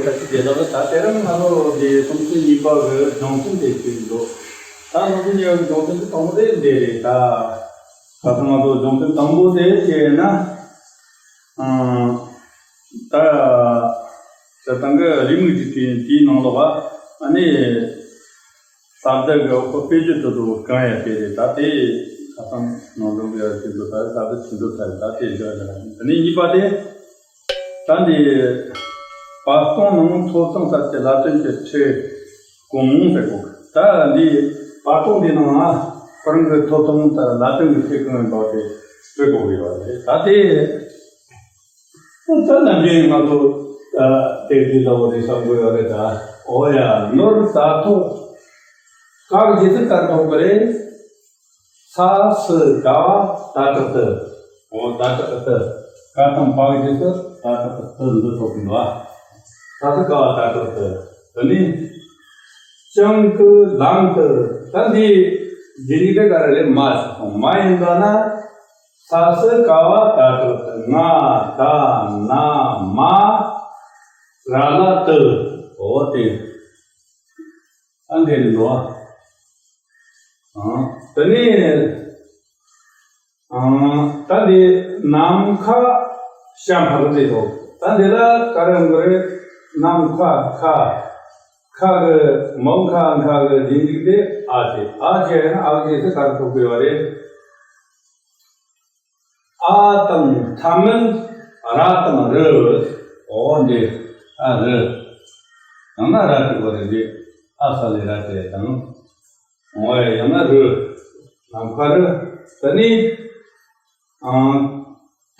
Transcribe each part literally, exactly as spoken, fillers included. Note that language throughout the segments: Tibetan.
ཁ་ཅིག་དེ་ལ་ད་དེ་རིང་ང་ཚོ་འདི་སུམ་ཅུ་གཉིས་པ་གི་སྦྱོང་ཚན་དེ་བྱེད་ཀྱི་འདུག་ད་སུམ་ཅུ་གཉིས་པ་གི་སྦྱོང་ཚན་དེ་དང་པོ་དེ་འདི་རེད། ད་ད་ཐེངས་ང་ཚོ་སྦྱོང་ཚན་དང་པོ་དེ་བྱས་ན། ཨང་། ད་ད་ཐེངས་གི་རེའུ་མིག་ཅིག་དེ་དེའི་ནང་ལོགས་ཨ་ནི། ས་བརྡ་གི་འོག་གི་དཔེ་བརྗོད་དུ་དུ་གང་ཡང་དེ་རེད། ད་དེ་ཁ་སང་ནང་ལོགས་ཡར་ཕྱིན་དུ་ད་ས་བརྡ་ཕྱིན་དུ་ཚར། ད་དེ་འདྲ་འདྲ་དེ་ནས་གཉིས་པ་དེ། ད་འདི་བར་སྟོང་ནང་ཐོབ་ཐང་ལྟར་གྱི་ལ་དོན་གྱི་ཕྲད་གང་ཟེར་གོ། ད་འདི་བར་སྟོང་འདི་ནང་ང་ཁོ་རང་གི་ཐོབ་ཐང་ལྟར་ལ་དོན་གྱི་ཕྲད་གང་ཡིན་པ་དེ་སྤྲོད་དགོས་ཀྱི་ཡོད་རེད། ད་དེ། ད་ནམ་རྒྱུན་ང་ཚོ་ད་དེ་དེ་ལྟ་བུ་རེད་བསམ་གྱི་ཡོད་རེད། ད་ཨོ་ཡ་ནོར་ད་ཐོག་ག་གི་རྗེས་སུ་ག་རེ་ཐོབ་ཀྱི་རེད། ས་སུ་ག་བ་ད་དྲག་ཏུ། ཨོ་ད་དྲག་ཏུ། ག་དང་བ་གི་རྗེས་སུ་ད་དྲག་ཏུ་འདི་ཐོབ་ཀྱི་འདུག་ཨ། ས་སུ་ག་བ་ད་དྲག་ཏུ། དེ་ནས་ཅང་ཀུ་ལང་ཏུ། ད་འདི་རྗེས་འཇུག་དེ་ག་རེ་རེད། མ་ཞིག་སོང་། མ་ཡིན་པ་ན། ས་སུ་ག་བ་ད་དྲག་ཏུ། ང་ད་ན་མ་ར་ལ་ཏུ། འོ་དེ། ཨ་འདི་རེད་འདུག་ཨ། དེ་ནས་ཨ་ད་འདི་ནམ་མཁའ་བྱ་འཕུར་རེད་འདུག་ད་འདི་ལ་ག་རེ་ཡོང་གི་རེད། ནམ་མཁའ་ཁ། ཁ་གི་མའོ་ཁ་མཁའ་གི་རྗེས་འཇུག་དེ་ཨ་བྱས། ཨ་བྱས་ན་ཨ་གི་རྗེས་སུ་ག་རེ་ཐོབ་ཀྱི་ཡོད་རེད། ཨ་དང་མཐའ་མེད་ར་དང་རི། འོ་འདི་ཨ་རི། ཡང་ན་ར་དྲུག་པ་རེད་འདི། ཨ་ས་ལས་ར་དེ་དང་། འོ་ཡང་ན་རི། ནམ་མཁའ་རི། དེ་ནས་ཨང་།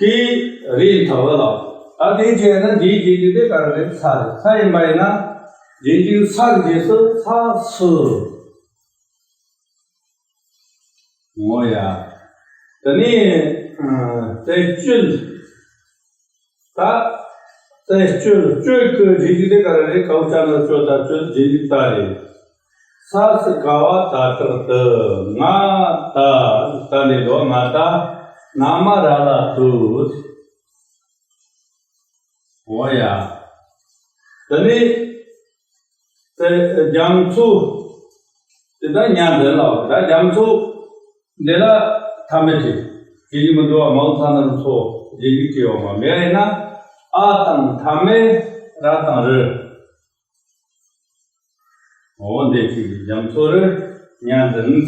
ཀི་རི་མཐའ་བ་ལ། ད་དེ་བྱས་ན་འདིའི་རྗེས་འཇུག་དེ་ག་རེ་རེད། ས་རེད། ས་ཡིན་པ་ཡིན་ན་རྗེས་འཇུག་ས་གི་རྗེས་སུ་ས་སུ། འོ་ཡ། དེ་ནས་ཨ་རྩད་གཅོད། ད་རྩད་གཅོད། གཅོད་ཀྱི་རྗེས་འཇུག་དེ་ག་རེ་རེད། གའོ་ཅ་ན་གཅོད། ད་གཅོད་རྗེས་འཇུག་ད་རེད། ས་སུ་ག་བ་ད་དྲག་ཏུ། ང་ད་ད་ནས་འགྲོ། ང་ད་ན་མ་ར་ལ་ཏུ། འོ་ཡ། དེ་ནས་དེ་རྒྱ་མཚོ། དེ་ད་ཉ་འཛིན་ལ། ད་རྒྱ་མཚོ་འདི་ལ་མཐའ་མེད་ཀྱི་དེ་ཡིན་མི་འདུག་བ། མའོ་ཚ་ན་རོ་མཚོ་རྗེས་འཇུག་ཅི་ཡོང་བ་མེད་ཡིན་ན། ཨ་དང་མཐའ་མེད་ར་དང་རི། འོ་འདི་གཅིག་རྒྱ་མཚོ་རི་ཉ་འཛིན།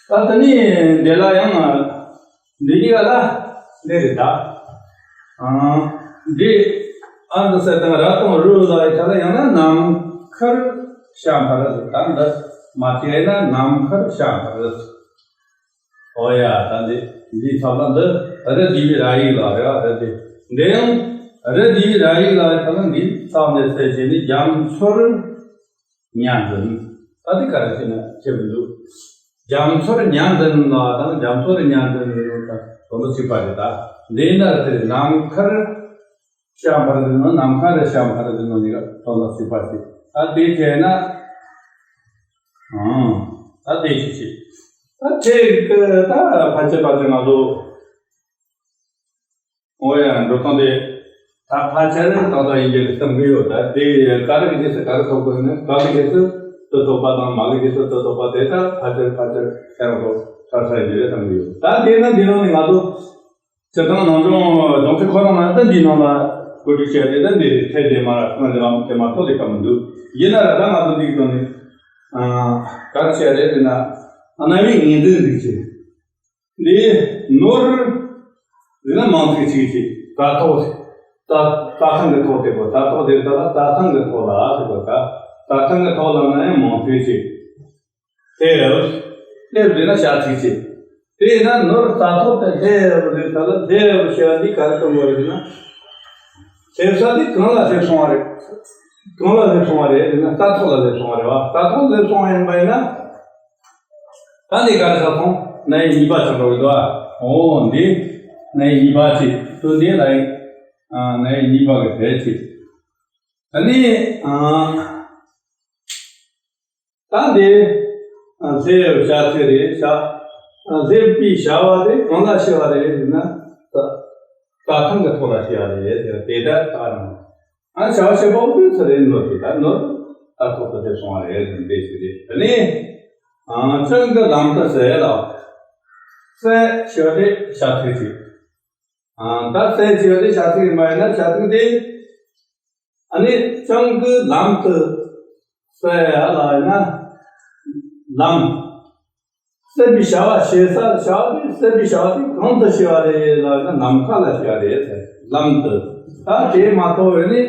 ད་དེ་ནས་འདི་ལ་ཡང་འདི་གཉིས་ཀ་ལ་འདི་རེད་ད། ཨང་། འདི་ཨ་འདི་ས་དང་ར་དང་རི་ལ་ཡི་ཐ་ལ་ཡང་ན་ནམ་མཁར་བྱ་འཕུར་རེད། ད་འདི་མ་བྱས་ན་ནམ་མཁར་བྱ་འཕུར་རེད། ཨོ་ཡ། ད་འདི་འདིའི་ཚབ་ལ་འདི་རི་འདི་བའི་ར་ཡིག་ལ་རེད་བ། རི་འདི་འདི་ཡང་རི་འདི་བའི་ར་ཡིག་ལ་ཡི་ཐ་ལ་འདིའི་ཚབ་ནས་གསལ་བྱས་ནས་རྒྱ་མཚོར་ཉ་འཛིན། ད་དེ་ག་རེ་བྱས་ན་ཁྱད་མི་འདུག་རྒྱ་མཚོར་ཉ་འཛིན་ལ་དང་རྒྱ་མཚོར་ཉ་འཛིན་ལ་ཡོད་དང་དོན་དུ་གཅིག་པ་རེད། ད་འདི་ན་དེ་ནམ་མཁར་བྱ་འཕུར་འཛིན་ནོ། ནམ་མཁར་བྱ་འཕུར་འཛིན་ནོ་གཉིས་ཀ་དོན་དུ་གཅིག་པ་རེད། ད་དེ་བྱས་ན། ཨང་། ད་དེ་ཞིག་བྱེད། ད་ཁྱེད་ཀྱི་ད་ཕལ་ཆེར་ཕལ་ཆེར་ང་ཚོ། འོ་ཡ། འགྲོ་སྟངས་དེ་ད་ཕལ་ཆེར་ཏག་ཏག་ཡིན་གྱི་རེད་བསམ་གྱི་ཡོད། ད་དེ་ག་རེ་གི་རྗེས་སུ་ག་རེ་ཐོབ་དགོས་ནི། ག་གི་རྗེས་སུ་ཏུ་ཐོབ་པ་དང་མ་གི་རྗེས་སུ་ཏུ་ཐོབ་པ་དེ་ད་ཕལ་ཆེར་ཕལ་ཆེར་ཁྱེད་རང་ཚོ་ཚར་ཚར་ཡིན་གྱི་རེད་བསམ་གྱི་ཡོད། ད་དེ་ན་འདི་ནང་ནས་ང་ཚོ་སྤྱིར་བཏང་ནང་སྦྱོང་སྦྱོང་ཚན་ཁོ་རང་ལ་ད་འདིའི་ནང་ལ་བཀོད་སྒྲིག་བྱས་ཏེ། ད་འདི་ཐད་དེ་མ་ར་ཁོང་དེ་མ་དེ་མ་གཏོགས་ལས་ཀ་མི་འདུག་ཡིན་ན་ར་ད་ང་ཚོ་འདིའི་སྒང་ནས་ག་རེ་བྱས་རེད་ཟེར་ན། རྣམ་དབྱེ་ངོས་འཛིན་འདི་བྱས། འདི་ནོར་ཟེར་ན་མིང་ཚིག་གཅིག་བྱས། རྩ་ཐོག་རྩ་རྩ་ཐང་གི་ཐོག་དེ་གོ། རྩ་ཐོག་དེ་ད་ལ་རྩ་ཐང་གི་ཐོག་ལ་ཟེར་གོ། ད་རྩ་ཐང་གི་ཐོག་ལ་ན་ཡང་མིང་ཚིག་གཅིག་སླེབས། སླེབས་ཟེར་ན་བྱ་ཚིག་བྱས། དེས་ན་ནོར་རྩ་ཐོག་ཏུ་སླེབས་ཟེར་ད་ལ་སླེབས་བྱ་འདི་ག་རེ་གཏོང་དགོས་རེད་ཟེར་ན། སླེབས་ས་འདི་གང་ལ་སླེབས་སོང་བ་རེད། གང་ལ་སླེབས་སོང་བ་རེད་ཟེར་ན་རྩ་ཐོག་ལ་སླེབས་སོང་བ་རེད་བ། རྩ་ཐོག་སླེབས་སོང་བ་ཡིན་པ་ཡིན་ན། ད་འདི་ག་རེ་ཆགས་སོང་། རྣམ་དབྱེ་གཉིས་པ་ཆགས་འགྲོ་གི་འདུག་ཨ། འོ་འདི་རྣམ་དབྱེ་གཉིས་པ་བྱས། དོན་འདི་ལ་ཡིན། ཨ། རྣམ་དབྱེ་གཉིས་པ་གི་གྲས་བྱས། ད་ནི་ཨ། ད་འདི་ཨ་སླེབས་བྱ་ཚིག་རེད་བྱ། ཨ་སླེབས་པའི་བྱ་བ་དེ་གང་ལ་བྱས་པ་རེད་ཟེར་ན། རྩ་རྩ་ཐང་གི་ཐོག་ལ་བྱས་པ་རེད་ཟེར། དེ་ལྟར་ད་ནི། ཨ་བྱ་བ་བྱེད་པ་པོ་དེ་ཚོ་རེད། ནོར་དེ་ད་ནོར་ད་ཐོག་ཏུ་དེ་སོང་བ་རེད་དེ་ཞིག་རེད། དེ་ནས་ཨ་བྱང་གི་ལམ་དུ་ཟེར་ལ། ཟེར་ཞེས་དེ་བྱ་ཚིག་ཅིག་ཨ་ད་ཟེར་ཞེས་དེ་བྱ་ཚིག་ཡིན་པ་ཡིན་ན་བྱ་ཚིག་དེ། ཨ་ནི་བྱང་གི་ལམ་དུ་ཟེར་ཡ་ལ་ཡིན་ན། ལམ། ཟེར་བའི་བྱ་བ་བྱེད་ས་བྱ་བ་དེ་ཟེར་བའི་བྱ་བ་དེ་གང་དུ་བྱེད་པ་རེད་ལ་ཡིན་ན་ནམ་མཁའ་ལ་བྱེད་པ་རེད་ཟེར། ལམ་དུ། ད་དེ་མ་གཏོགས་པའི་ནི་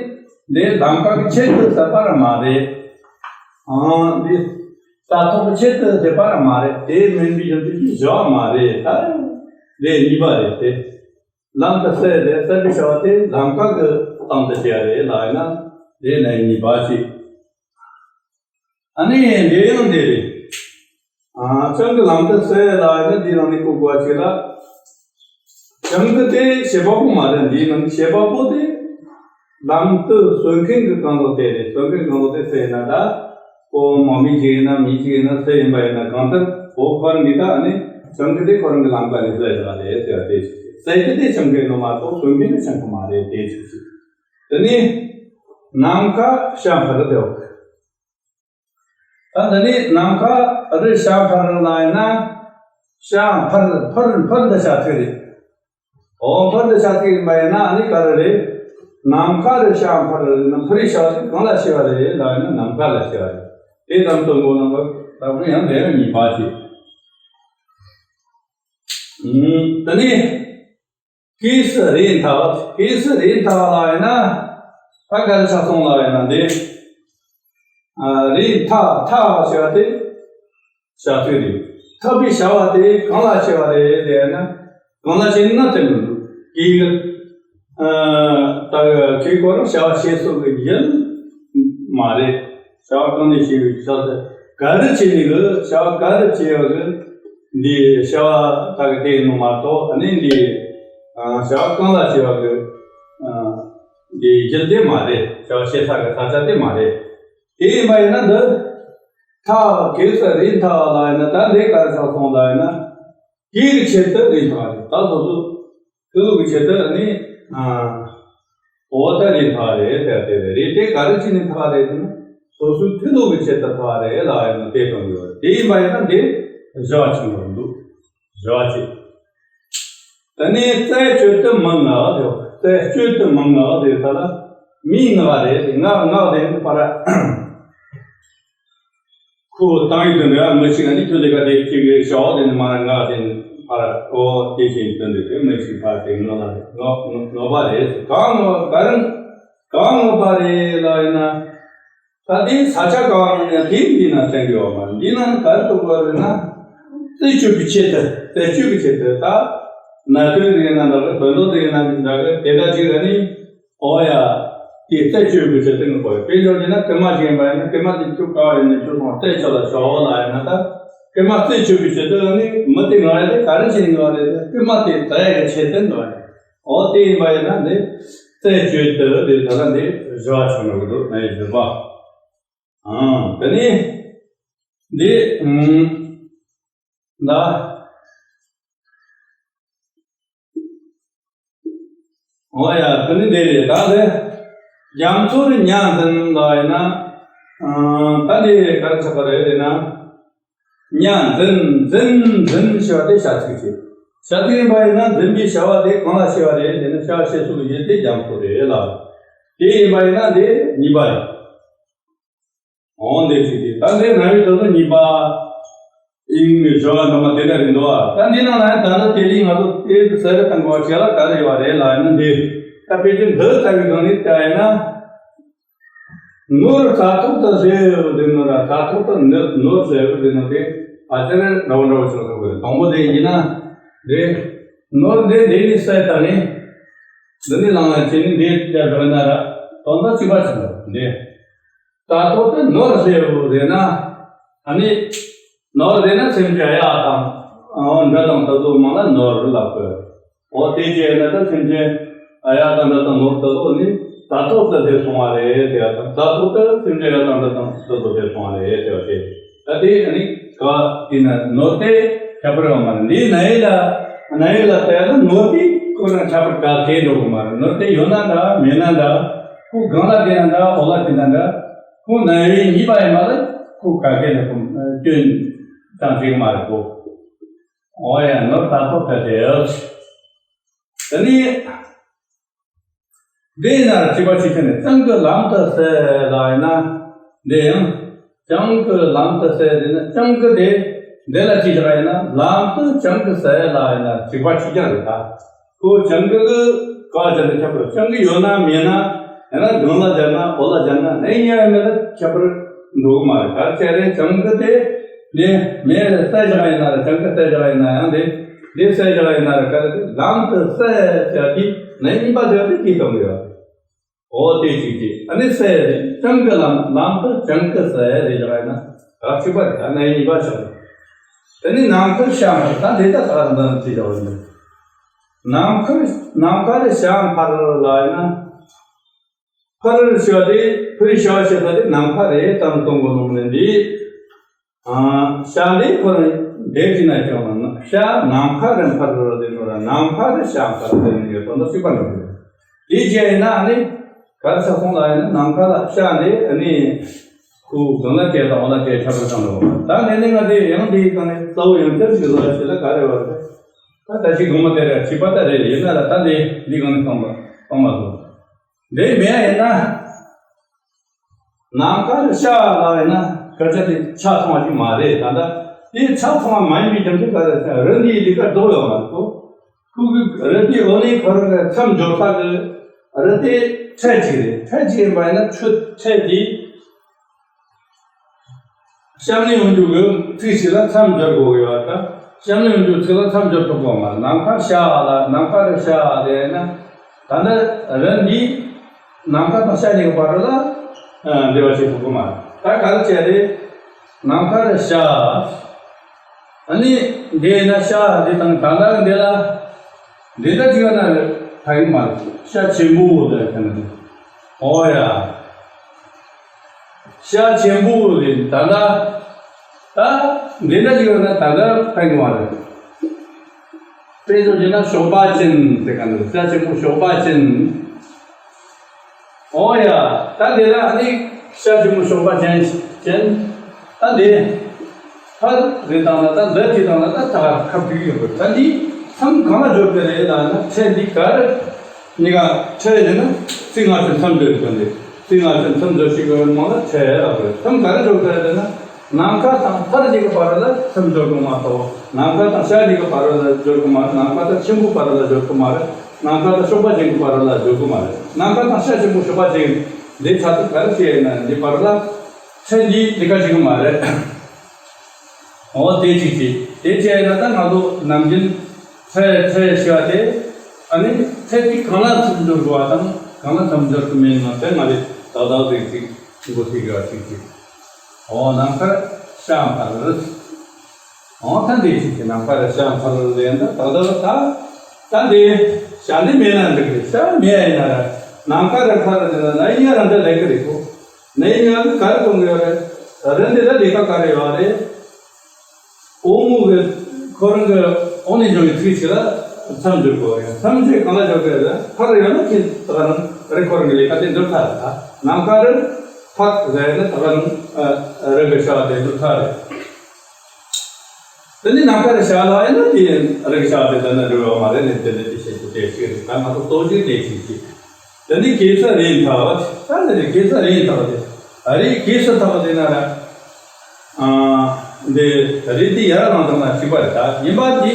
འདི་ལམ་ཁ་གི་ཆེད་དུ་ཟེར་པ་ར་མ་རེད། ཨང་འདི་ལྟ་ཐོག་གི་ཆེད་དུ་ཟེར་པ་ར་མ་རེད། དེ་མིན་པའི་རྒྱུ་མཚན་གྱིས་བྱ་བ་མ་རེད། ད་ལས་གཉིས་པ་རེད་དེ། ལམ་དུ་ཟེར་རེད། ཟེར་བའི་བྱ་བ་དེ་ལམ་ཁ་གི་སྟེང་དུ་བྱེད་པ་རེད་ལ་ཡིན་ན་དེ་ནས་གཉིས་པ་ཞིག་ཨ་ནི་འདི་ཡང་འདི་རེད། ཨ་བྱང་གི་ལམ་དུ་ཟེར་ལ་ཡིན་ན་འདི་ནང་ནས་གོ་དགོས་པ་ཞིག་ལ། བྱང་གི་དེ་བྱེད་པ་པོ་མ་རེད། འདིའི་ནང་གི་བྱེད་པ་པོ་དེ་ལམ་དུ་གསོན་མཁན་གྱི་གང་ཟག་དེ་རེད། གསོན་མཁན་གང་ཟག་དེ་ཟེར་ན་ད་ཁོ་མ་མི་ཞིག་ཡིན་ན་མི་ཞིག་ཡིན་ན་སུ་ཡིན་པ་ཡིན་ན་གང་ལྟར་འོ་ཁོ་རང་གི་ད་ཨ་ནི་བྱང་གི་དེ་ཁོ་རང་གི་ལམ་ཁ་ནས་ཟེར་ཡོད་རེད་ཟེར་བ་དེ་ཞིག་རེད། ཟེར་གྱི་དེ་བྱང་གི་ནོ་མ་གཏོགས་གསོན་མཁན་གྱི་བྱང་གི་མ་རེད། དེ་ཞིག་རེད། དེ་ནི་ནམ་མཁའ་བྱ་འཕུར་དེའོ། ད་འདི་ནི་ནམ་མཁའ་རི་བྱ་འཕུར་ལ་ཡིན་ན། བྱ་འཕུར་འཕུར་འཕུར་འདི་བྱ་ཚིག་རེད། འོ་འཕུར་འདི་བྱ་ཚིག་ཡིན་པ་ཡིན་ན་ཨ་ནི་ག་རེ་རེད། ནམ་མཁའ་རི་བྱ་འཕུར་ཡིན་ན་འཕུར་རི་བྱ་ཚིག་གང་ལ་བྱེད་པ་རེད་ལ་ཡིན་ན་ནམ་མཁའ་ལ་བྱེད་པ་རེད། དེ་ཙམ་དུ་མགོ་ནམ་པ་ད་དུང་ཡང་ལན་གཉིས་པ་ཅིག་ཨུམ། དེ་ནི། གེ་སར་རི་མཐའ། གེ་སར་རི་མཐའ་ལ་ཡིན་ན། ད་ག་རེ་ཆགས་སོང་ལ་ཡིན་ན་འདི། ཨ་རི་མཐའ་མཐའ་ཞེས་པ་དེ། བྱ་ཚིག་རེད། མཐའ་པའི་བྱ་བ་དེ་གང་ལ་བྱེད་པ་རེད་ཟེར་ན། གང་ལ་བྱེད་ན་དེ་མི་འདུག་གེ་གི་ཨ་ད་གེ་གོ་རང་བྱ་བ་བྱེད་སོགས་ཀྱི་ཡུལ་མ་རེད། བྱ་བ་གང་ནས་བྱེད་པའི་བྱ་ཚིག་ག་རེ་བྱེད་ནི་གི་བྱ་བ་ག་རེ་བྱེད་པ་གི་འདི་བྱ་བ་ད་གི་དེ་ནོ་མ་གཏོགས་ཨ་ནི་འདི་ཨ་བྱ་བ་གང་ལ་བྱེད་པ་གི་ཨ་འདི་ཡུལ་དེ་མ་རེད། བྱ་བ་བྱེད་ས་གི་ས་ཆ་དེ་མ་རེད། དེ་ཡིན་པ་ཡིན་ན་འདི་མཐའ་གེ་སར་རི་མཐའ་ལ་ཡིན་ན་ད་འདི་ག་རེ་ཆགས་སོང་ལ་ཡིན་ན་གེ་གི་ཆེད་དུ་རི་མཐའ་རེད། ད་སོ་སོ་ཁོ་ལུགས་ཀྱི་ཆེད་དུ་ནི། ཨ། འོ་ད་རི་མཐའ་རེད་ཟེར་དེ་རེད། རི་དེ་ག་རེ་བྱས་ནས་མཐའ་རེད་ཟེར་ན། སོ་སོའི་ཁོ་ལུགས་ཀྱི་ཆེད་དུ་མཐའ་རེད་ལ་ཡང་དེ་གཏོང་དགོས་པ་རེད། དེ་ཡིན་པ་ཡིན་ན་འདི་བྱ་བ་ཆེན་པོ་འདུག་བྱ་བ་ཆེ། དེ་ནས་རྩད་གཅོད་དུ་མི་མངའ་ཟེར། རྩད་གཅོད་དུ་མི་མངའ་ཟེར་ས་ལ་མིའི་མངའ་རེད། མངའ་མངའ་ཟེར་ནི་ཕར། ཁོ་བཏང་ཡོད་དོན་རེད། མི་ཞིག་ནི་ཁྱོད་ལས་ཀ་དེ་གཅིག་རེད། ཞའོ་དེ་ནི་མ་རེད། ང་དེ་ནི་ཕར་ཨོ་དེ་བཞིན་དོན་དེ་རེད། མི་ཞིག་ཕར་དེ་ངོ་ལ་རེད། ངོ་ངོ་པ་རེད། གང་ངོ་ག་རེ་གང་ངོ་པ་རེད་ལ་ཡིན་ན། ད་དེ་ས་ཆ་གང་ཡིན་ན་དེ་འདི་ན་བསྟན་གྱི་ཡོད་མ་རེད། འདི་ན་ག་རེ་གཏོང་དགོས་རེད་ན། རྩད་གཅོད་ཀྱི་ཆེད་དུ། རྩད་གཅོད་ཀྱི་ཆེད་དུ་ད་གནད་དོན་དེ་ཡིན་ན་འདྲ་གི། དོན་དག་དེ་ཡིན་ན་འདྲ་གི། དེ་འདྲ་ཅིག་རེད་ནི། ཨོ་ཡ། དེ་རྩད་གཅོད་དགོས་ཆེད་དུ་ངེས་པར་དཔེ་འཇོག་བྱས་ན་རྐུན་མ་ཞིག་ཡིན་པ་ཡིན་ན། རྐུན་མ་དེ་ཁྱོད་ག་བ་ཡིན་ན་ཁྱོད་སོང་རྩད་གཅོད་ལ་ཤོག་ལ་ཡིན་ན། ད་རྐུན་མ་རྩད་གཅོད་དགོས་ཆེད་དུ་ནི་མི་དེ་ང་ཡ་དེ་ག་རེ་བྱས་ནས་ང་རེད། རྐུན་མ་དེ་རྩད་ཡ་གི་ཆེད་དུ་ང་རེད། ཨོ་དེ་ཡིན་པ་ཡིན་ན་འདི་རྩད་གཅོད་དུ་དེ་ད་ལ་འདི་བཞི་བ་བྱུང་བ་འདུག་ནའི་བཞི་པ། ཨང་དེ་ནི་འདི་ཨང་། ད། འོ་ཡ། དེ་ནི་འདི་རེད། ད་དེ་རྒྱ་མཚོར་ཉ་འཛིན་ལ་ཡིན་ན། ཨང་། ད་འདི་ག་རེ་ཆགས་པ་རེད་ཟེར་ན། ཉ་འཛིན། འཛིན། འཛིན་ཞེས་པ་དེ་བྱ་ཚིག་ཅིག་བྱ་ཚིག་ཡིན་པ་ཡིན་ན་འཛིན་པའི་བྱ་བ་དེ་གང་ལ་བྱེད་པ་རེད་ཟེར་ན། བྱ་བྱེད་སོགས་ཀྱི་ཡུལ་དེ་རྒྱ་མཚོ་རེད་ལ། དེ་ཡིན་པ་ཡིན་ན་འདི་གཉིས་པ་རེད། འོང་དེ་ཅིག་དེ་ད་འདི་རང་ཡུལ་དོན་དུ་གཉིས་པ། ཨིན་ནི་བྱ་བ་འདྲ་མ་དེ་འདྲ་རེད་འདུག་ཨ། ད་འདི་ནང་ལ་ད་ལྟ་དེ་རིང་ང་ཚོ་དེ་གི་གསལ་རེ་བཏང་དགོས་པ་ཞིག་ལ་ག་རེ་ཡོད་རེད་ལ་ཡིན་ན་འདི། ད་དཔེ་ཆ་འདི་ལྟ་བུའི་སྒང་ནས་བལྟ་ཡིན་ན། ནོར་རྩ་ཐོག་ཏུ་བཟོས་ཡོད་དེ་ནོར་ར་རྩ་ཐོག་ཏུ་ནོར་ནོར་བཟོས་ཡོད་དེ་ནོར་དེ་ཨ་ཅེ་རེ་འདྲ་བོ་འདྲ་བོ་ཞིག་ལ་གོ་དགོས་རེད། དང་པོ་དེ་ཡིན་ན་རེད། ནོར་དེ་འདི་ནས་གསལ་བཏང་ནས་འདི་ནས་ལངས་ལ་བྱས་ནས་འདི་བལྟ་བ་ན་ར་དོན་དག་གཅིག་པ་ཞིག་འདུག་འདི། རྩ་ཐོག་ཏུ་ནོར་ཟེར་བ་རེད་ན། ཨ་ནི། ནོར་ཟེར་ན་སེམས་ཅན་གཡག་དང་། འོ་འབྲི་དང་དེ་ཚོ་མང་ལ་ནོར་ལབ་དགོས། འོ་དེ་བྱས་ན་ད་སེམས་ཅན་གཡག་དང་འབྲི་དང་ནོར་དེ་ཚོ་ནི་རྩ་ཐོག་ཏུ་སླེབས་སོང་བ་རེད་ཟེར་བ་དང་། རྩ་ཐོག་ཏུ་སེམས་ཅན་གཡག་དང་འབྲི་དང་དེ་ཚོ་སླེབས་སོང་བ་རེད་ཟེར་བ་དེ། ད་དེ་ཨ་ནི་ག་དེ་ན་ནོར་དེ་ཁྱད་པར་ཡོད་མ་རེད། འདིའི་ན་ཡི་ལ་ན་ཡི་ལ་བལྟས་ན་ནོར་དེ་ཁོ་ན་ཁྱད་པར་ག་གེ་འགྲོ་གི་མ་རེད། ནོར་དེ་ཡོད་ན་འདྲ་མེད་ན་འདྲ། ཁོ་སྒང་ལ་དེ་ན་འདྲ་འོག་ལ་དེ་ན་འདྲ། ཁོ་ན་ཡོད་གཉིས་པ་ཡིན་པ་ལ་ཁོ་ག་གེ་ལ་ཁོ་སྐྱོན་ཙང་བྱེད་ཀྱི་མ་རེད་ཁོ། འོ་ཡ་ནོར་ད་ཐོབ་ཐལ་ཏེ། དེ་ནི། འདི་ཡིན་ན་དྲི་བ་ཅིག་ཁྱོན་ནས་བྱང་གི་ལམ་དུ་ཟེར་ལ་ཡིན་ན། འདི་ཡང་། བྱང་གི་ལམ་དུ་ཟེར་དེ་ནི་བྱང་གི་དེ། འདི་ལ་ཅིག་བཞག་ཡིན་ན་ལམ་དུ་བྱང་གི་ཟེར་ལ་ཡིན་ན་དྲི་བ་ཅིག་ཀྱང་རེད་ད། ཁོ་བྱང་གི་གི་ག་བྱ་དུ་ཁྱབ་པར་བྱང་གི་ཡོད་ན་མེད་ན། ཡང་ན་སྒང་ལ་སྦྱར་ན་འོག་ལ་སྦྱར་ན་གནས་ཡ་མེད་ན་ཁྱད་པར་འགྲོ་གི་མ་རེད། ག་རེ་བྱས་རེད་བྱང་གི་དེ། འདི་མེད་རེད་ཟེར་བཞག་ཡིན་ན་རེད་བྱང་གི་ཟེར་བཞག་ཡིན་ན་ཡང་འདི། འདི་ཟེར་བཞག་ཡིན་ན་རེད་ག་རེ་རེད་ལམ་དུ་ཟེར་བྱ་དེ་ནས་གཉིས་པ་དེ་དེ་དེ་གཏོང་གི་ཡོད། འོ་དེ་གཅིག་དེ་ཨ་ནི་ཟེར་བྱང་གི་ལམ་ལམ་དུ་བྱང་གི་ཟེར་རེད་བཞག་ཡིན་ན་ག་གཅིག་པ་རེད་ད་ནས་གཉིས་པ་བྱ། དེ་ནི་ནམ་མཁར་བྱ་མ་རེད་ད་འདི་ད་ག་རེ་འདི་ནས་དེ་བཞག་ཡིན་ནམ་མཁར་ནམ་མཁར་བྱ་འཕར་ལ་ཡིན་ན། ཕར་ཞོག་དེ་ཕུར་ཞོག་ཞེས་པ་དེ་ནམ་མཁའ་རེ་དང་གཏོང་གོ་ནོ་མིན་འདི། ཨ་ཤ་འདི་ཁོ་རང་འདས་ཀྱི་ན་ཀྱང་ན་ཤ་ནམ་མཁའ་རེ་འཕར་རོ་དེ་ནོ་ར་ནམ་མཁའ་རེ་ཤ་འཕར་དེ་ནི་ཡོད་དོ་ན་སྲིད་པ་ནོ་རེད། དེ་བྱས་ཡིན་ན་ཨ་ནི་གར་ས་ཁོང་ལ་ཡིན་ན་ནམ་མཁའ་ལ་ཤ་འདི་ཨ་ནི་ཁུ་གང་ལ་སྐྱེ་དང་འོ་ལ་སྐྱེ་ཁྱབ་པར་བཏང་རོ། ད་ནས་ནི་ང་དེ་ཡང་དེའི་སྒང་ནས་གཙོ་བོ་ཡང་བསྐྱར་ཞིག་བཟོ་ཞེས་ལ་ག་རེ་བ་རེད། ད་ད་ཅི་གོང་མ་དེ་རེད་ཅི་པ་ད་རེད་ཡིན་ན་ལ་ད་འདི་འདི་སྒང་ནས་གཏོང་པ་གཏོང་མ་ཐུབ། འདི་མེད་ཡིན་ན། ནམ་མཁའ་ལ་ཤར་ལ་ཡིན་ན་སྐད་ཆ་དེ་ཆ་ཚང་བ་ཞིག་མ་རེད་ད་ལྟ། དེ་ཆ་ཚང་བ་མ་ཡིན་པའི་རྒྱུ་མཚན་ག་རེ་ཟེར་ན་རི་འདིའི་ལི་ཀ་རྡོ་ཡོད་མ་རེད་དོ། ཁོ་གི་རི་དེའི་འོག་ནས་ཁོ་རང་གི་མཚམས་སྦྱོར་ས་གི་རི་དེ་ཁྲལ་གཅིག་རེད། ཁྲལ་གཅིག་ཡིན་པ་ཡིན་ན་ཆུ་ཁྲལ་དེ། གཤམ་ནས་ཡོང་རྒྱུ་གི་ཚིག་ཞིག་ལ་མཚམས་སྦྱར་དགོས་ཀྱི་ཡོད་ད། གཤམ་ནས་ཡོང་རྒྱུ་ཚིག་ལ་མཚམས་སྦྱར་ཐུབ་ཀྱི་མ་རེད། ནམ་མཁའ་ཤར་ལ་ནམ་མཁའ་རེ་ཤར་ལ་ཡིན་ན། ད་ནི་རི་འདི་ནམ་མཁའ་དང་ཤར་གཉིས་ཀྱི་བར་ལ་འབྲེལ་བ་བྱེད་ཐུབ་ཀྱི་མ་རེད། ད་ག་རེ་བྱས་རེད། ནམ་མཁའ་རེ་ཤར། ཨ་ནི་འདི་ཡིན་ན་ཤར་འདི་དང་ད་ལྟ་འདི་ལ་འདི་ལྟ་ཅི་ཡོད་ན་ཕན་གྱི་མ་རེད། ཤར་ཆེན་པོ་ལ་ཕན་གྱི་འདུག་ཨོ་ཡ། ཤར་ཆེན་པོ་རེད་ད་ལྟ། ད་འདི་འདྲ་ཅིག་ཡོད་ན་ད་ལྟ་ཕན་གྱི་མ་རེད། དཔེ་བཞག་བྱས་ན་གཤོག་པ་ཅན་དེ་ག་འདུག་ཤར་ཆེན་པོ་གཤོག་པ་ཅན། ཨོ་ཡ། ད་འདི་ལ་ནི་ཤར་ཆེན་པོ་གཤོག་པ་ཅན་ཅན། ད་འདི། ཕར་རེད་དང་ལ་ད་འདི་ཅི་དང་ལ་ད་ད་ཁ་བྲིས་ཡོད་པ་ད་འདི་མཚམས་གང་ལ་འཇོག་གི་རེད་ལ་ན་ཁྲལ་འདི་ག་རེ། གཉིས་ཀ་ཁྲལ་ཡིན་ན་རྩིས་ལྔ་བཅུ་མཚམས་སྦྱོར་གྱི་འདི། རྩིས་ལྔ་བཅུ་མཚམས་སྦྱོར་ཞིག་གི་ནང་ལ་ཁྲལ་ལ་དགོས། མཚམས་ག་རེ་འཇོག་གི་རེད་ན། ནམ་མཁའ་དང་ཕར་གཉིས་ཀྱི་བར་ལ་མཚམས་སྦྱོར་གྱི་མ་གཏོགས། ནམ་མཁའ་དང་ཤར་གཉིས་ཀྱི་བར་ལ་སྦྱོར་གྱི་མ་རེད། ནམ་མཁའ་དང་ཆེན་པོའི་བར་ལ་སྦྱོར་གྱི་མ་རེད། ནམ་མཁའ་དང་གཤོག་པ་ཅན་གྱི་བར་ལ་སྦྱོར་གྱི་མ་རེད། ནམ་མཁའ་དང་ཤར་ཆེན་པོ་གཤོག་པ་ཅན་འདི་ཆ་དུ་ག་རེ་བྱས་ཡིན་ན་འདི་བར་ལ་ཁྲལ་འདི་འདི་ག་ཅིག་གི་མ་རེད། འོ་དེ་གཅིག་བྱས། དེ་བྱས་ན་ད་ང་ཚོ་ནམ་རྒྱུན་ཁྲལ་ཁྲལ་ཞེས་པ་དེ་ཨ་ནི་ཁྲལ་དེ་གང་ལ་མཚམས་སྦྱོར་དགོས་པ་དང་གང་ལ་མཚམས་སྦྱོར་དགོས་མིན་ན་དེ་ང་ཚོས་ད་ལྟ་རིགས་ཅིག་འགོ་ཚུགས་དགོས་པ་གཅིག་བྱས། འོ་ནམ་མཁར་ཤར་འཕར། འོ་ད་འདི་གཅིག་བྱས་ནམ་མཁར་ཤར་འཕར་ལས་ད་ད་ལྟ་ད་ད་འདི་ཤར་འདི་མེད་ན་འགྲིག་གི་ཤར་མེད་ཡིན་ན་ར་ནམ་མཁར་འཕར་ན་ཡིན་ཡང་རང་འདྲ་ལས་ཀི་རེད་གོ། ནས་ཡང་ག་རེ་གཏོང་གི་ཡོད་རེད། རི་འདི་ལ་ལས་ཀ་ག་རེ་ཡོད་རེད། འོ་མོ་གི་ཁོ་རང་གི་འོག་ནས་འབྱུང་བའི་ཚིག་ཞིག་ལ་མཚམས་སྦྱོར་དགོས་རེད། མཚམས་སྦྱོར་གང་ལ་འཇོག་དགོས་རེད། ཕར་ཡོད་ན་ཁྱེད་ད་ག་རང་རི་ཁོ་རང་གི་ལས་ཀ་དེ་འགྲུབ་ཚར་རེད་ད། ནམ་མཁའ་རི་ཕར་ཟེར་ན་ད་ག་རང་རི་གི་ཤར་བ་དེ་འགྲུབ་ཚར་རེད། དེ་ནས་ནམ་མཁའ་རི་ཤར་ལ་ཡིན་ན་དེ་རི་གི་ཤར་བ་དེ་ད་ནི་འགྲུབ་ཡོད་མ་རེད་ནས་དེ་ནས་དེ་བཤད་རྒྱུ་དེ་ཞིག་རེད། ད་ང་ཚོ་ལྟོ་རྒྱུ་དེ་ཞིག་ཅིག་དེ་ནི་གེ་སར་རིའི་མཐའ་བ། ད་ནི་གེ་སར་རིའི་མཐའ་བ་དེ། ཨ་རི་གེ་སར་མཐའ་བ་དེ་ན་ར། ཨ། འདི་རི་དེ་ཡར་ལངས་དང་ན་གཅིག་པ་རེད་ད། ཡིན་པ་དེ།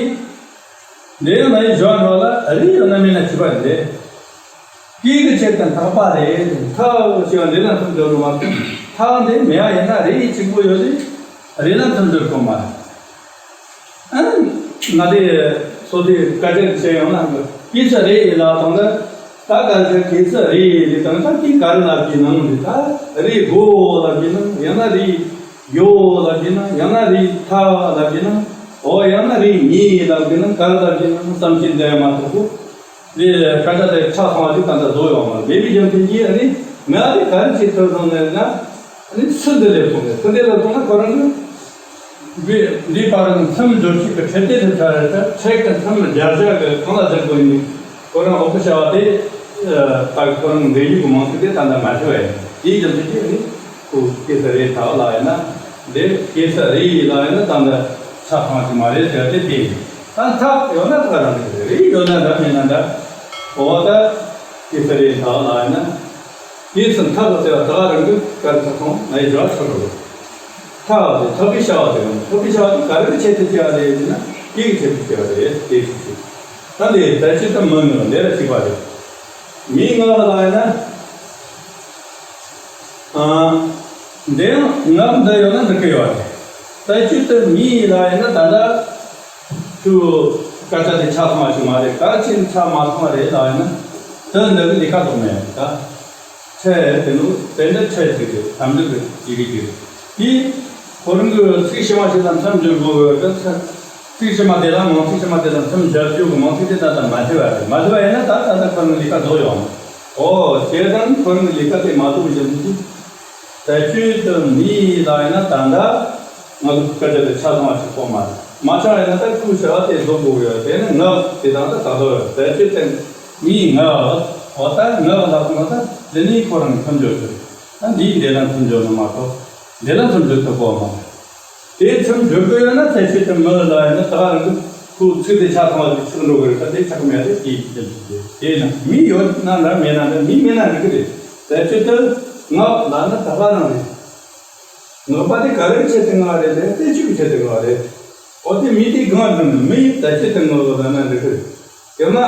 འདི་ཡང་ན་ཡི་བཞག་འགྲོ་ལ་རི་ཡང་ན་མིན་ན་གཅིག་པ་རེད། སྐད་ཀྱི་ཆེད་དུ་མཐའ་བ་རེད། མཐའ་ཞེས་པ་འདི་ན་མཚམས་སྦྱོར་རུ་མ་མཐའ་འདི་མེད་ཡ་ཡིན་ན་རི་ཡི་གཅིག་པོ་ཡོད་དེ། རི་ན་མཚམས་སྦྱོར་གོ་མ་རེད། ང་དེ་སོ་དེ་བཀའ་དྲིན་ཆེ་ཡང་ན་གེ་སར་རི་ལ་དང་ད་ད་ག་ཟེར་གེ་སར་རི་ལི་དང་ད་དེ་ག་རེ་ལབ་ཀྱི་ནང་དེ་ད་རི་གོ་ལབ་ཀྱི་ནང་ཡང་ན་རི་ཡོ་ལབ་ཀྱི་ནང་ཡང་ན་རི་ཐ་ལབ་ཀྱི་ནང་འོ་ཡང་ན་རི་ཉི་ལབ་ཀྱི་ནང་ག་རེ་ལབ་ཀྱི་ནང་བསམ་གྱིན་བསྡད་མ་ཐུབ་གོ། དེ་སྐད་ཆ་དེ་ཆ་ཚང་བ་ཞིག་ད་ལྟ་བཟོ་ཡོང་བ་མེད་པའི་རྒྱུ་མཚན་གྱིས་ཨ་ནི་ང་དེ་ག་རེ་བྱེད་ཐུབ་སོང་ནས་ན་ཨ་ནི་ཚུལ་འདི་ལས་སོང་ནས་ཚུལ་འདི་ལས་སོང་ན་ཁོ་རང་གི་འདི་འདི་བར་ནི་མཚམས་སྦྱོར་ཞིག་གི་ཁྲལ་དེ་དེ་ཚར་རེད་ད་ཁྲལ་གི་མཚམས་སྦྱར་བྱ་གི་གང་ལ་སྦྱར་དགོས་ཡིན་ཁོ་རང་འོག་གི་བྱ་བ་དེ། ད་ཁོ་རང་འདྲེན་རྒྱུ་གི་མང་ཚིག་དེ་ད་ལྟ་མ་ཤེས་པ་ཡིན། དེའི་རྒྱུ་མཚན་གྱིས་ནི་ཁོ་ཀེ་ས་རེ་ཐག་ལ་ཡིན་ན། འདི་ཀེ་ས་རེ་ཡི་ལ་ཡིན་ན་ད་ལྟ་ཆ་ཚང་ཞིག་མ་རེད་ཟེར་ཏེ། དེ་ད་ཐག་ཡོད་ན་ཐག་རང་རེད། རེ་ཡོད་ན་འདྲ་མེད་ན་འདྲ། འོ་ད་ཀེ་ས་རེ་ཐག་ལ་ཡིན་ན། དེའི་ཚུན་ཐག་གི་ཟེར་བ་ད་ག་རང་གི་གར་ཚ་ཁོང་ང་ཡི་ར་ཆོ་རོ། ཐག་དེ་ཐག་གི་བྱ་བ་དེ་རང་། ཐག་གི་བྱ་བ་དེ་ག་རེ་གི་ཆེད་དུ་བྱས་པ་རེད་ཟེར་ན། ཡིད་ཀྱི་ཆེད་དུ་བྱས་པ་རེད། དེ་ཞིག་ཅིག་ད་འདི་ད་ཅི་ད་མི་ནུ་ལས་ར་གཅིག་པ་རེད། མིའི་ངག་ལ་ཡིན་ན། ཨ། འདི་ཡང་ངག་འདི་ཡོད་ན་འགྲིག་གི་ཡོད་རེད། ད་ཅི་ད་མིའི་ལ་ཡིན་ན་ད་ལྟ་ཁྱོད་སྐད་ཆ་དེ་ཆ་ཚང་བ་ཞིག་མ་རེད། ག་ཅི་ཆ་མ་ཚང་བ་རེད་ལ་ཡིན་ན། ད་འདི་གི་ལས་ཀ་དོ་མེད་ད། ཁྲལ་དེ་ནོ་དེ་འདྲ་ཁྲལ་ཅིག་རེད། དམ་ལུགས་ཀྱི་ཅིག་གི་ཅིག་དེ་ཁོ་རང་གི་ཚིག་ཕྱི་མ་ཞིག་ལ་མཚམས་སྦྱོར་དགོས་གི། ད་ཚིག་ཕྱི་མ་དེ་ལ་མང་ཚིག་ཕྱི་མ་དེ་ལ་མཚམས་སྦྱར་རྒྱུ་གི་མང་ཚིག་དེ་ད་ལྟ་མ་བྲིས་པ་རེད། མ་བྲིས་པ་ཡིན་ན་ད་ད་ལྟ་ཁོ་རང་གི་ལས་ཀ་རྫོགས་ཡོང་། ཨོ་དེ་དང་ཁོ་རང་གི་ལས་ཀ་དེ་མ་རྫོགས་པའི་རྒྱུ་མཚན་གྱིས། ད་ཁྱོད་དང་མི་ལ་ཡིན་ན་ད་ལྟ་ང་ཚོ་སྐད་ཆ་དེ་ཆ་ཚང་བ་ཞིག་གོ་མ་རེད། མ་ཆགས་ཡིན་ན་ད་ཁོའི་བྱ་བ་དེ་རྫོགས་དགོས་ཡོད། དེ་ནི་ངག་དེ་དང་ད་ད་ལྟ་ཡོད། ད་ཁྱོད་དང་མིའི་ངག་ལ། འོ་ད་ངག་ལ་སོང་ན་ད་འདི་ནི་ཁོ་རང་མཚམས་སྦྱོར་དེ་རེད། ད་འདིའི་འདི་ལ་མཚམས་སྦྱོར་ནི་མ་གཏོགས་འདི་ལ་མཚམས་སྦྱོར་ཐུབ་གོ་མ་རེད། དེ་མཚམས་སྦྱོར་དགོས་ཡོད་ན་ད་ཁྱོད་དང་མི་ལ་ཡིན་ན་ད་ག་རང་གི་ཁོའི་ཚིག་དེ་ཆ་ཚང་བ་ཞིག་ཆགས་འགྲོ་གི་རེད། ད་དེ་ཆགས་མེད་དེ་དེའི་རྒྱུ་མཚན་དེ། དེ་ན་མི་ཡོད་ན་འདྲ་མེད་ན་འདྲ། མི་མེད་ན་འགྲིག་གི་རེད། ད་ཁྱོད་དང་ངག་ལ་ན་ད་ག་རང་རེད། ངག་པ་དེ་ག་རེ་བྱེད་དེ་ངག་རེད། དེ་ཆོས་ཀྱི་ཆེད་དུ་ངག་རེད། འོ་དེ་མི་དེ་གང་དུ་ནི་མི་ཡི་ད་ཆེད་དུ་ངག་ལ་ན་འགྲིག་གི་རེད། ཡང་ན་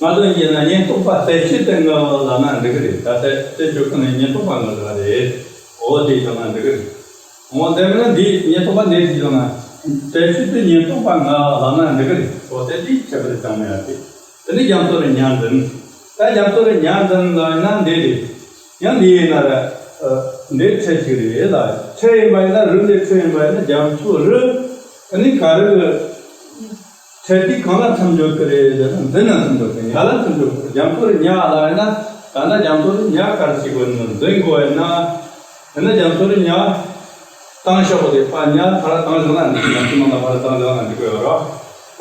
ང་ཚོ་ཡིན་ན་ཉན་རྟོག་པ་ད་ཆེད་དུ་ངག་ལ་ན་འགྲིག་གི་རེད། ད་ལྟ་དེ་ཆོས་ཀུན་ནས་ཉན་རྟོག་པ་ངག་ལ་རེད། འོ་དེ་ཀྱང་ན་འགྲིག་གི་རེད། འོ་དེ་མིན་ན་འདི་ཉན་རྟོག་པ་འདི་ཞིག་ཡོང་ན་ད་ཆེད་དུ་ཉན་རྟོག་པ་ངག་ལ་ན་འགྲིག་གི་རེད། འོ་དེ་དེ་ཁྱད་པར་ཅང་མེད་ཨ། དེ་དེ་ནི་རྒྱ་མཚོ་རི་ཉ་འཛིན། ད་རྒྱ་མཚོ་རི་ཉ་འཛིན་ལ་ཡིན་ན་འདི་རེད། ཡང་འདི་ཡིན་ན་ར། ཨ། འདི་ཁྲལ་ཅིག་རེད་ལ། ཁྲལ་ཡིན་པ་ཡིན་ན་རི་འདི་ཁྲལ་ཡིན་པ་ཡིན་ན་རྒྱ་མཚོ་རི། ཨ་ནི་ག་རེ་གི་ཁྲལ་དེ་གང་ལ་མཚམས་སྦྱོར་གི་རེད་ཟེར་ན་འཛིན་ལ་མཚམས་སྦྱོར་གི། ཉ་ལ་མཚམས་སྦྱོར་གི། རྒྱ་མཚོ་རི་ཉ་ལ་ཡིན་ན་ད་ལྟ་རྒྱ་མཚོ་རི་ཉ་ག་རེ་ཞིག་དགོས་ནི། འཛིན་དགོས་ཡིན་ན། ཡིན་ན་རྒྱ་མཚོ་རི་ཉ་བཏང་ཤོག་དེ་ཕར་ཉ་ཕར་བཏང་བཞག་ན་འགྲིག་རྒྱ་མཚོ་ནང་ལ་ཕར་བཏང་བཞག་ན་འགྲིག་གི་ཡོད་ར།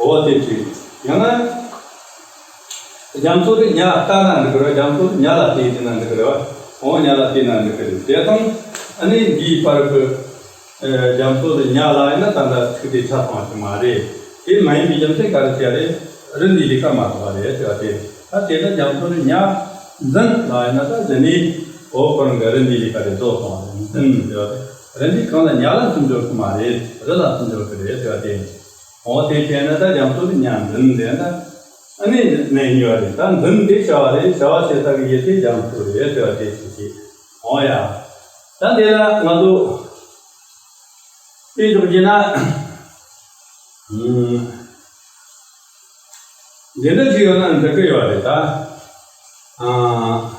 འོ་དེ་ཅིག་ཡང་ན། རྒྱ་མཚོ་དེ་ཉ་ལྟ་ན་འགྲིག་གི་རེད། རྒྱ་མཚོ་དེ་ཉ་ལ་བལྟས་བལྟས་ན་འགྲིག་གི་རེད་བ། འོ་ཉ་ལ་བལྟས་ན་འགྲིག་གི་རེད། དེ་དང་ཨ་ནི་འདིའི་བར་གྱི་རྒྱ་མཚོ་དེ་ཉ་ལ་ཡིན་ན་ད་ལྟ་ཚིག་དེ་ཆ་ཚང་བ་ཞིག་མ་རེད། དེ་མ་ཡིན་པའི་རྒྱུ་མཚན་ག་རེ་བྱས་རེད། རི་འདིའི་ལས་ཀ་མ་གཏོགས་པ་རེད་ཟེར་བ་དེ། ད་དེ་ལྟར་རྒྱ་མཚོ་དེ་ཉ་འཛིན་ལ་ཡིན་ན་ད་འཛིན་ནི་འོ་ཁོ་རང་གི་རི་འདིའི་ལས་ཀ་དེ་རྫོགས་སོང་བ་རེད། འཛིན་ཟེར་བ་དེ་རི་འདི་གང་ལ་ཉ་ལ་མཚམས་སྦྱོར་གི་མ་རེད། རི་ལ་མཚམས་སྦྱོར་གི་རེད་ཟེར་བ་དེ། འོ་དེ་བྱས་ན་ད་རྒྱ་མཚོ་དེ་ཉ་འཛིན་དེ་ད། ཨ་ནི་ནས་ཉོ་བ་རེད། ད་འཛིན་དེ་བྱ་བ་རེད། བྱ་བ་བྱེད་ས་གི་ཡེ་ཤེས་རྒྱ་མཚོ་རེད་ཟེར་བ་དེ་ཞིག་བྱེད། འོ་ཡ། ད་འདི་ལ་ང་ཚོ་དཔེ་འཇོག་རྒྱུ་ན། ཨུམ། འདི་འདྲ་ཅིག་ཡོད་ན་འགྲིག་གི་ཡོད་རེད་ད། ཨ།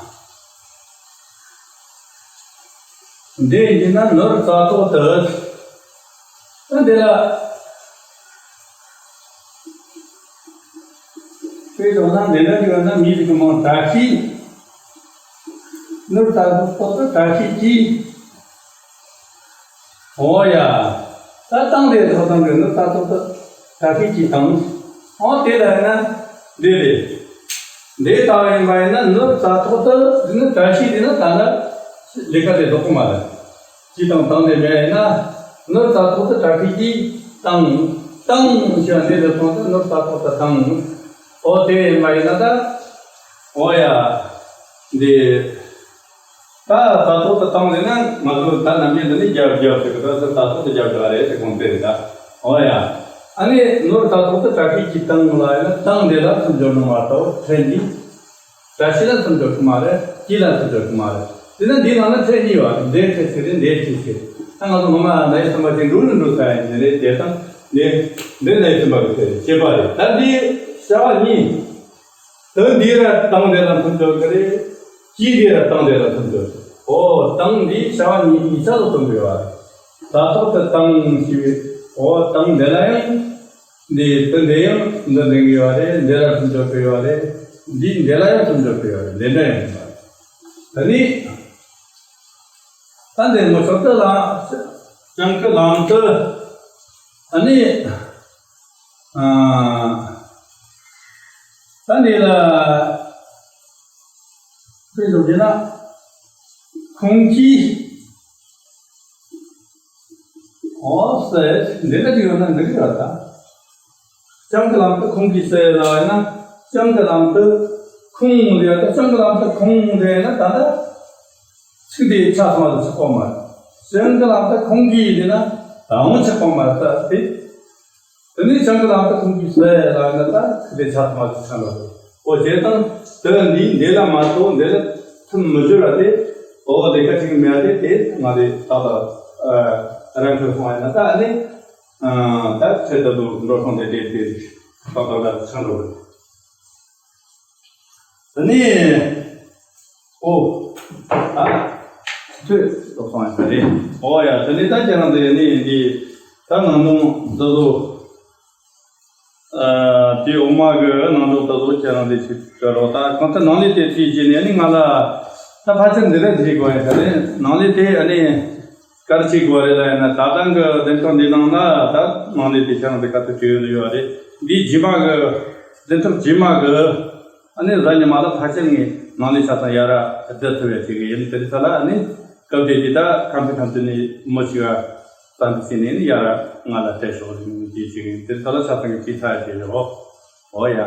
འདི་ཡིན་ན་ནོར་རྩ་ཐོག་ཏུ། ད་འདི་ལ། དཔེ་བཞག་ན་འདི་འདྲ་ཞིག་ཡོད་ན་མི་ཞིག་གི་མིང་བཀྲ་ཤིས། ནོར་རྩ་ཐོག་ཏུ་བཀྲ་ཤིས་ཀྱིས། འོ་ཡ། ད་བཏང་དེ་ཐོག་བཏང་གི། ནོར་རྩ་ཐོག་ཏུ་བཀྲ་ཤིས་ཀྱིས་བཏང་། འོ་དེ་ལ་ཡིན་ན་འདི་རེད། འདི་ལྟ་བ་ཡིན་པ་ཡིན་ན་ནོར་རྩ་ཐོག་ཏུ་འདི་ནི་བཀྲ་ཤིས་འདི་ན་ད་ལ་ལས་ཀ་དེ་རྫོགས་གི་མ་རེད། ཅི་དང་བཏང་དེ་མེད་ཡིན་ན། ནོར་རྩ་ཐོག་ཏུ་བཀྲ་ཤིས་ཀྱིས་བཏང་། བཏང་ཞེས་པ་འདི་ལ་སོང་ཙང་ནོར་རྩ་ཐོག་ཏུ་བཏང་། འོ་དེ་ཡིན་པ་ཡིན་ན་ད། འོ་ཡ། འདི། ད་རྩ་ཐོག་ཏུ་བཏང་ཟེར་ན་ང་ཚོ་ད་ནམ་རྒྱུན་འདི་ནི་རྒྱབ་རྒྱབ་ཟེར་གི་འདུག་རྩ་ཐོག་ཏུ་རྒྱབ་རྒྱག་རེད་ཟེར་གོང་དེ་རེད་ད། འོ་ཡ། ཨ་ནི་ནོར་རྩ་ཐོག་ཏུ་བཀྲ་ཤིས་ཀྱིས་བཏང་ལ་ཡིན་ན་བཏང་འདི་ལ་མཚམས་སྦྱོར་ནི་མ་གཏོགས་ཁྲལ་འདི། བཀྲ་ཤིས་ལ་མཚམས་སྦྱོར་གི་མ་རེད། ཀྱིས་ལ་མཚམས་སྦྱོར་གི་མ་རེད། དེ་ན་འདིའི་ནང་ན་ཁྲལ་གཉིས་ཡོད་རེད། འདི་ཁྲལ་ཚིག་རེད། འདི་ཁྲལ་ཚིག་རེད། ད་ང་ཚོ་ངོ་མ་ན་ཡི་སེམས་པ་ཅིག་འགྲོ་ནི་འགྲོ་ས་ཡིན་ནི་རེད། དེ་དང་འདི་འདི་ན་ཡི་སེམས་པ་གི་ཁྲལ་རེད། ཁྱད་པར་རེད། ད་འདི་བྱ་བ་གཉིས། ད་འདི་ར་བཏང་དེ་ལ་མཚམས་སྦྱོར་གི་རེད། ཀྱིས་འདི་ར་བཏང་དེ་ལ་མཚམས་སྦྱོར་གི། འོ་བཏང་འདི་བྱ་བ་གཉིས་གཉིས་ཆ་ལ་སྟོན་དགོས་པ་རེད། རྩ་ཐོག་ཏུ་བཏང་ཞེས་པའི། འོ་བཏང་འདི་ལ་ཡང་། འདི་དོན་འདི་ཡང་འདི་འདྲ་ཡོད་རེད། འདི་ལ་མཚམས་སྦྱོར་དུ་ཡོད་རེད། འདི་འདི་ལ་ཡང་མཚམས་སྦྱོར་དུ་ཡོད་རེད། འདི་འདྲ་ཡང་ཡོད་རེད། ད་ནི་ད་འདི་ངོ་ཤོག་ཏུ་ལ་སྤྱང་ཀི་ལམ་དུ། ཨ་ནི་ཨ་ད་འདི་ལ་ དཔེ་འཇོག་རྒྱུ་ན། ཁོང་གིས། ཨོ་ཟེར་འདི་འདྲ་ཅིག་ཡོད་ན་འགྲིག་གི་རེད་ད། བྱང་གི་ལམ་དུ་ཁོང་གིས་ཟེར་ལ་ཡིན་ན། བྱང་གི་ལམ་དུ་ཁོང་ལ་ཡོད་ད། བྱང་གི་ལམ་དུ་ཁོང་ལ་ཡིན་ན་ད་ལྟ་ཚིག་དེ་ཆ་ཚང་བ་དེ་ཆགས་པ་མ་རེད། བྱང་གི་ལམ་དུ་ཁོང་གིས་ཡིན་ན་ད་འོང་ཆགས་པ་མ་རེད་ད་དེ། དེ་ནས་བྱང་གི་ལམ་དུ་ཁོང་གིས་ཟེར་ལ་ཡིན་ན་ད་ཚིག་དེ་ཆ་ཚང་བ་དེ་ཆགས་འགྲོ་རེད། ཨོ་བྱས་ཙང་དེ་འདི་འདི་ལ་མ་གཏོགས་འདི་ལ་ཐུན་མི་སྦྱོར་བ་དེ། ཨོ་ལས་ཀ་ཅིག་མེད་དེ་དེ་ང་དེ་ད་ལྟ་རང་གི་སོང་བ་ཡིན་ན་ད་ཨ་ནི། ཨ། ད་ཚེ་ད་དུ་འགྲོ་སོང་དེ་དེ་དེ་ཏག་ཏག་ལ་ཆགས་འགྲོ་གི། དེ་ནས་ཨོ། ཨ། ཐོས་ལོག་སོང་ཡ་རེད། ཨོ་ཡ། དེ་ནས་ད་ཁྱེད་རང་དེ་ནས་འདི་ད་ནང་དོན་འདི་ཚོ། ཨ། དེ་འོག་མ་གི་ནང་དོན་འདི་ཚོ་ཁྱེད་རང་དེ་ཅིག་བྲི་རོགས། ད་གང་ལྟར་ནང་ལས་དེ་དེའི་རྗེས་ནས་ནི་ང་ལ་ད་ཕལ་ཆེར་འདི་རེད། འདི་དགོས་ཡ་ད་རེད། ནང་ལས་དེ་ཨ་ནི། སྐར་གཅིག་དགོས་རེད་ལ་ཡིན་ན། ད་ལྟ་གི་འཛིན་གྲྭ་འདི་ནང་ན་ད་ནང་ལས་དེ་ཁྱེད་རང་དེ་ག་ཚོད་བྲིས་ཡོད་ཡོད་རེད། འདིའི་རྗེས་མ་གི་འཛིན་གྲྭ་རྗེས་མ་གི་ཨ་ནི་གཟའ་ཉི་མ་ལ་ཕལ་ཆེར་ངས་ནང་ལས་ཆ་ཚང་ཡར་བསྡུ་ཐུབ་ཡ་བྱེད་གི་ཡིན། དེ་རིང་ད་ལ་ཨ་ནི་སྐབས་དེ་དེ་ད་ཁམས་པའི་ཁམས་དེ་ནས་མི་གཅིག་ག་རྩ་འདི་བྱས་ནས་ནི་ཡར་ང་ལ་སྤྲད་ཤོག་ཅེས་བྱེད་གི་ཡིན། དེ་རིང་ད་ལ་ཆ་ཚང་གི་བྲིས་ཚར་ཡ་བྱེད་ཡོད། ཨོ་ཡ།